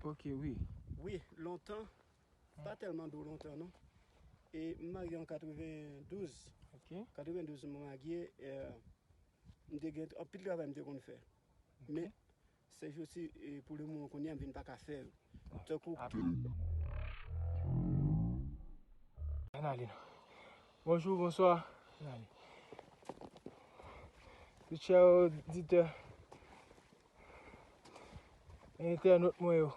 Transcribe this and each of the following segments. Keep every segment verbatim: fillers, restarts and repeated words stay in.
Ok, wi. Wi, lontan, pa tèlman dou lontan non. E m marye an katrevendouz. Ok. Katrevendouz mwen marye, eh, m te gen anpil travay m te konn fè. Men, se jousi, eh, pou le moman kounye a m vin pa ka fè yo. Tankou Ann ale non. Bonjou, bonswa. Ann ale. Tout chè oditè, entènot mwen yo.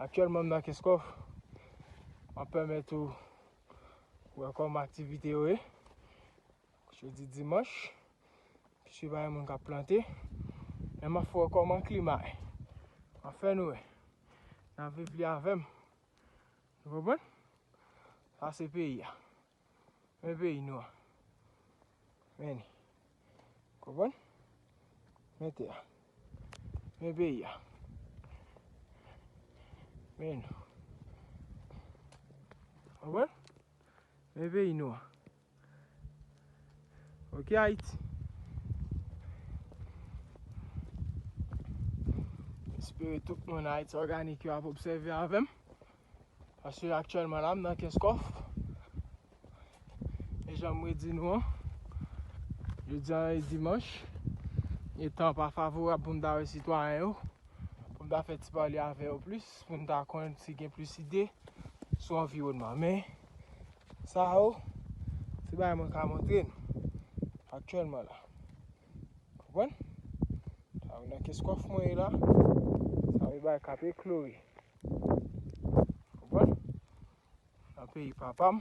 Aktyèlman, m nan Kenskòf. M ap pèmèt ou wè kòman aktivite yo ye. Jodi dimanch, piske pa gen moun k ap plante. Men m ap fè w wè kòman klima ye. M ap fè nou wè. N ap viv li avè m. Nou konprann? Sa se peyi a. Men peyi nou an. Men li. Konprann? Men tè a. Men peyi a. Men nou. Konprann? Men peyi nou an. Ok, Ayiti. Espere tout moun Ayiti òganik yo ap obsève avè m. Paske aktyèlman la, m nan Kenskòf. E jan m redi nou an, jodi a e dimanch. E tan pa favorab pou m ta wè sitwayen yo. Pou m ta fè ti pale avè yo plis, pou m ta konn si gen plis ide sou anviwònman. Men, sa yo, se bagay mwen ka montre nou aktyèlman la. Konprann? Sa yo nan Kenskòf mwen ye la. Sa yo e bagay k ap eklore. Konprann? Nan peyi papa m.